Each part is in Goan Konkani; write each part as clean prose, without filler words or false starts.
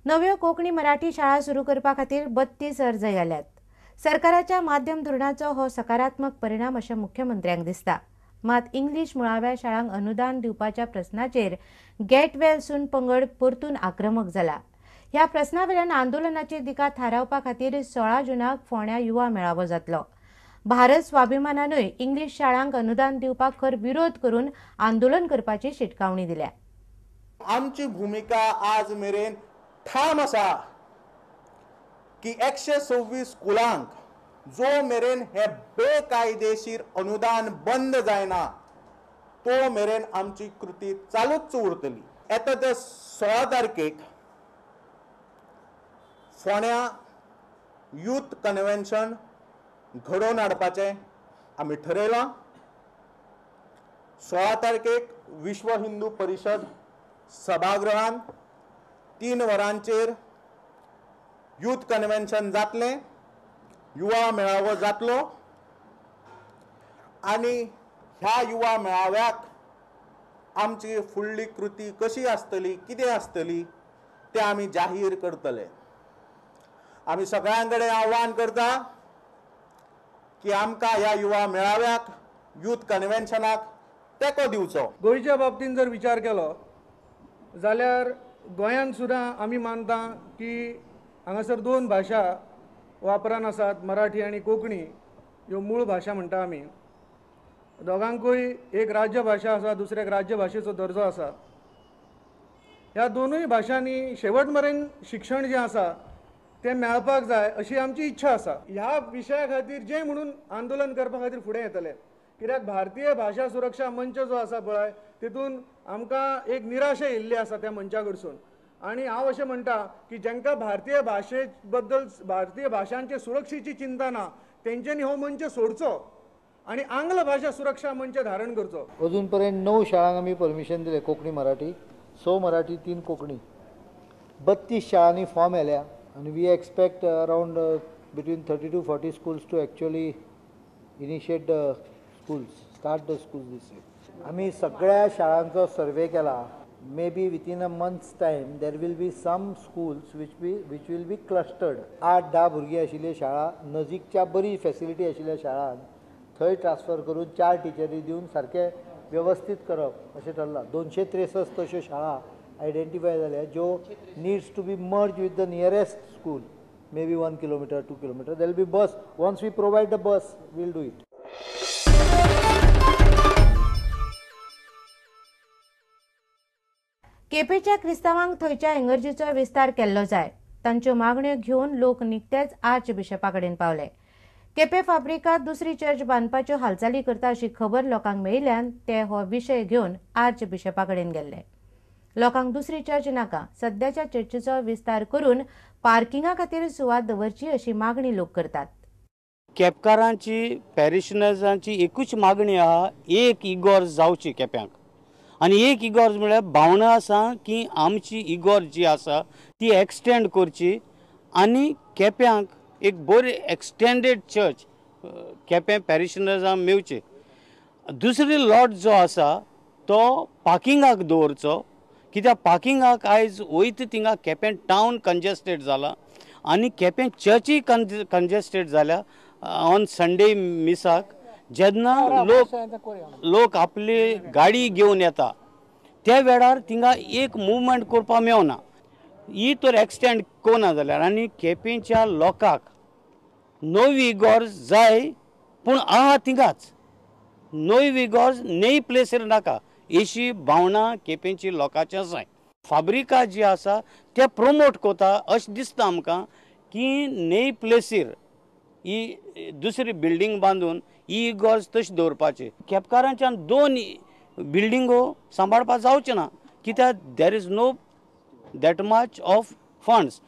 नव्यो कोंकणी मराठी शाळा सुरू करपा खातीर 32 अर्ज गेल्यात. सरकाराच्या माध्यम धोरणाचो हो सकारात्मक परिणाम अशें मुख्यमंत्र्यांक दिसता. मात इंग्लीश मुळाव्या शाळांक अनुदान दिवपाच्या प्रस्नाचेर गेट वेल सून पंगड परतून आक्रमक जाला. ह्या प्रस्नावेल्यान आंदोलनाची दिका थारावपा खातीर 16 जूनाक फोंड्या युवा मेळावो जातलो. भारत स्वाभिमानानूय इंग्लीश शाळांक अनुदान दिवपाक खर विरोध करून आंदोलन करपाची शिटकावणी दिल्या. आमची भूमिका आज मेरेन ठाम आसा की 126 स्कुलांक जो मेरेन हे बेकायदेशीर अनुदान बंद जायना तो मेरेन आमची कृती चालूच उरतली. येता ते 16 तारखेक फोंड्या यूथ कन्व्हेन्शन घडोवन हाडपाचें आमी ठरयलां. 16 तारखेक विश्व हिंदू परिशद सभागृहान 3 वरांचेर यूथ कन्व्हेन्शन जातलें, युवा मेळावो जातलो आनी ह्या युवा मेळाव्याक आमची फुडली कृती कशी आसतली, कितें आसतली तें आमी जाहीर करतले. आमी सगळ्यां कडेन आव्हान करता की आमकां ह्या युवा मेळाव्याक, यूथ कन्व्हेन्शनाक तेंको दिवचो. गोंयच्या बाबतींत जर विचार केलो जाल्यार गोंयांत सुद्दां आमी मानता की हांगासर 2 भाशा वापरान आसात, मराठी आनी कोंकणी ह्यो मूळ भाशा म्हणटा आमी. दोगांकूय एक राज्यभाशा आसा, दुसऱ्याक राज्यभाशेचो दर्जो आसा. ह्या दोनूय भाशांनी शेवट मेरेन शिक्षण जें आसा तें मेळपाक जाय अशी आमची इच्छा आसा. ह्या विशया खातीर जें म्हणून आंदोलन करपा खातीर फुडें येतले, कित्याक भारतीय भाशा सुरक्षा मंच जो आसा पळय तितून आमकां एक निराशा येयल्ली आसा त्या मंचा कडसून. आनी हांव अशें म्हणटा की जांकां भारतीय भाशे बद्दल, भारतीय भाशांचे सुरक्षेची चिंता ना तेंच्यांनी हो मंच सोडचो आनी आंग्ल भाशा सुरक्षा मंच धारण करचो. अजून पर्यंत 9 शाळांक आमी परमिशन दिलें, कोंकणी मराठी, 6 मराठी, 3 कोंकणी. 32 शाळांनी फॉर्म येल्या आनी we expect around between 30 to 40 schools to actually initiate the schools, start the schools this year. आमी सगळ्या शाळांचो सर्वे केला. Maybe within a month's time there will be some schools which will be clustered. 8-10 भुरगीं आशिल्ली शाळा नजीकच्या बरी फॅसिलिटी आशिल्ल्या शाळांत थंय ट्रान्सफर करून 4 टिचरी दिवन सारकें वेवस्थीत करप अशें ठरलां. 263 तश्यो शाळा आयडेंटिफाय जाल्या ज्यो needs to be merge with the nearest school, maybe 1 kilometre 2 kilometre. There will be bus. Once we provide the bus we'll do it. केपेंच्या क्रिस्तांवांक थंयच्या इगर्जेचो विस्तार केल्लो जाय. तांच्यो मागण्यो घेवन लोक निकतेच आर्च बिशपा कडेन पावले. केपें फाब्रिका दुसरी चर्च बांदपाच्यो हालचाली करता अशी खबर लोकांक मेळिल्ल्यान ते हो विशय घेवन आर्च बिशपा कडेन गेल्ले. लोकांक दुसरी चर्च नाका, सद्याच्या चर्चीचो विस्तार करून पार्किंगा खातीर सुवात दवरची अशी मागणी लोक करतात. केपकारांची, पॅरिशनर्सांची एकूच मागणी आहा, एक इगोर्ज जावची केप्यांक. आनी एक इगोर्ज म्हळ्यार भावना आसा की आमची इगोर्ज जी आसा ती एक्सटेंड करची आनी केप्यांक एक बरी एक्सटेंडेड चर्च केपें पॅरिशनर्सांक मेवची. दुसरी लॉट जो आसा तो पार्किंगाक दवरचो, कित्याक पार्किंगाक आयज वयता थिंगा केपें टावन कंजेस्टेड जाला आनी केपें चर्चूय कंजेस्टेड जाल्या. ऑन संडे मिसाक जेन्ना लोक आपली गाडी घेवन येता त्या वेळार थिंगा एक मुवमेंट करपाक मेवना. ही तर एक्सटेंड कोना जाल्यार आनी केपेंच्या लोकांक नवी इगोर्ज जाय, पूण आहा थिंगाच नवी इगोर्ज नवी प्लेसीर नाका अशी भावना केपेंची लोकांची आसाय. फाब्रिका जी आसा ते प्रोमोट करता अशें दिसता आमकां की नवी प्लेसीर ही दुसरी बिल्डींग बांदून ही इगोर्ज तशी दवरपाची. केपकारांच्यान 2 बिल्डिंगो सांबाळपाक जावचें ना, कित्याक there is no that much of funds.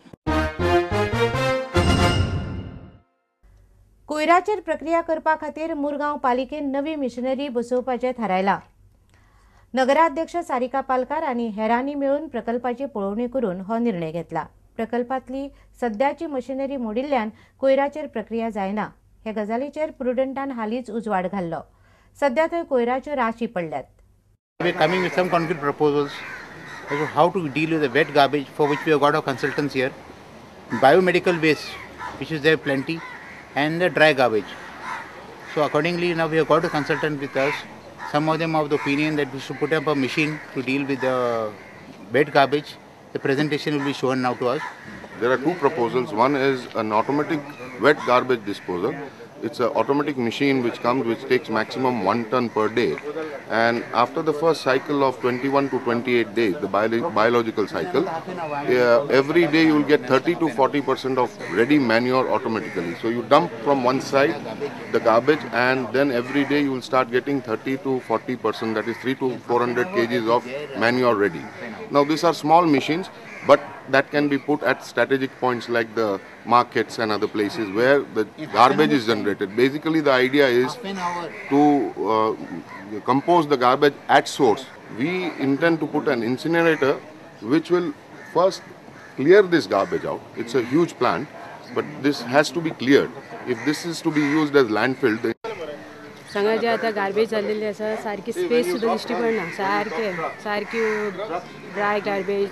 कोयराचेर प्रक्रिया करपा खातीर मुरगांव पालिकेन नवी मिशनरी बसोवपाचें थारायलां. नगराध्यक्ष सारिका पालकार आनी हेरांनी मेळून प्रकल्पाची पळोवणी करून हो निर्णय घेतला. प्रकल्पांतली सद्याची मशिनरी मोडिल्ल्यान कोयराचेर प्रक्रिया जायना. हे गजालीचेर प्रुडंटान हालींच उजवाड घाल्लो. सद्या थंय कोयराच्यो राशी पडल्यात. We are coming with some concrete proposals as to how to deal with the wet garbage, for which we have got our consultants here, biomedical waste, which is there plenty, and the dry garbage. So accordingly, now we have got a consultant with us. Some of them are of the opinion that we should put up a machine to deal with the wet garbage. The presentation will be shown now to us. There are two proposals. One is an automatic wet garbage disposal. It's an automatic machine which comes, which takes maximum 1 ton per day. And after the first cycle of 21 to 28 days, the biological cycle, every day you will get 30 to 40% of ready manure automatically. So you dump from one side the garbage, and then every day you will start getting 30 to 40%, that is 3 to 400 kgs of manure ready. Now these are small machines, but that can be put at strategic points like the markets and other places where the garbage is generated. Basically, the idea is to compose the garbage at source. We intend to put an incinerator which will first clear this garbage out. It's a huge plant, but this has to be cleared. If this is to be used as landfill, then हांगा जे आतां गार्बेज जाल्लेली आसा, सारकी स्पेस सुद्दां दिश्टी पडना, सारकें सारकी ड्राय गार्बेज,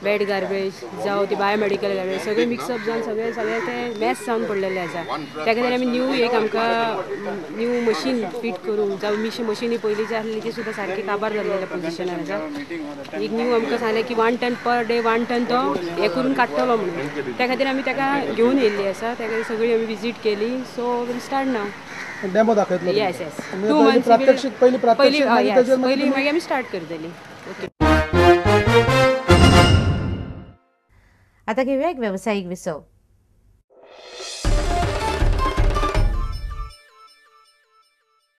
वेट गार्बेज जावं ती बायोमेडिकल गार्बेज सगळें मिक्सअप जावन सगळें सगळें तें मॅस जावन पडलेलें आसा. त्या खातीर आमी न्यू एक आमकां न्यू मशीन फीट करूंक जावं मशिनी पयलीं जी आसली ती सुद्दां सारकी काबार जाल्लेल्या पोजिशनार आसा. एक न्यू आमकां सांगलें की 1 ton per day 1 ton तो हें करून काडटलो म्हणून, त्या खातीर आमी ताका घेवन येयल्ली आसा. त्या खातीर सगळी आमी विजीट केली. So we'll start now. Demo दाखयतलो. Yes yes, 2 months प्रात्यक्षिक पयली प्रात्यक्षिक पयली मागीर आमी स्टार्ट करतली. ओके, आता घेऊया एक व्यावसायिक विसव.